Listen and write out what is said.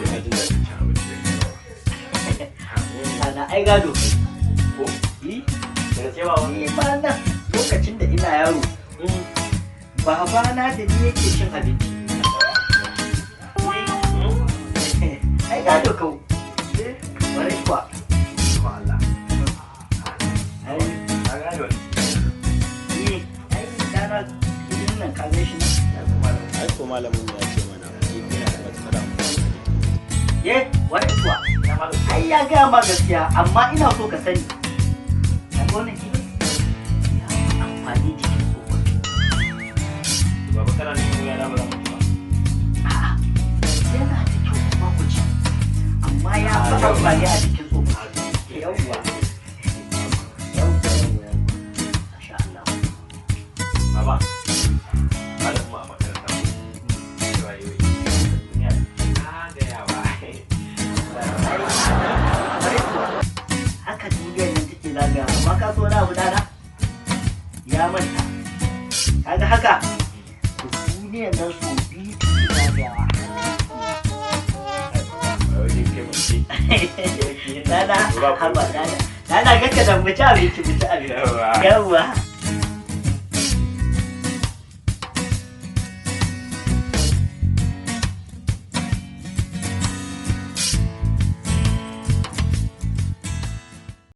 Ina jin daɗin cin abinci da kai ba. Ana ai gado kai. Ko? Yi. Daga ce baba? Ni ma nan lokacin da ina yaro, babana da ni yake cin abinci. Ai gado kau. Ƙwarai kuwa. Ko Allah. Ai, Ka gane wani. eh, ai dana kudin nan ka gan shi nan. Ai ko malamin ya ce mana kifi yana da matuƙar amfani. Ye, ƙwarai kuwa. Ai ya gaya ma gaskiya, amma ina so ka sani. Ka ga wannan kifin? Ya fi amfani jikin tsofaffi. Baba, kana nufin yara ba za mu ci ba? A'a, yana da kyau kuma ku ci. Amma ya fi amfani a jikin tsofaffi. Yawwa. Yawwa, yawwa, yawwa. Masha Allah. Baba, malamin mu a makaranta ko? Cewa yi wai, duniya zagayawa. Ƙwarai kuwa. Haka duniyar nan take zagaya, amma ka so wani abu dana? Ya manta. Kaga haka? To duniyar nan sau biyu take zagayawa. Ba wai dai kai mun ci. Dana, haba dana. Dana, kakka da mu ci abinci, mu ci abinci. Yawwa. Yawwa.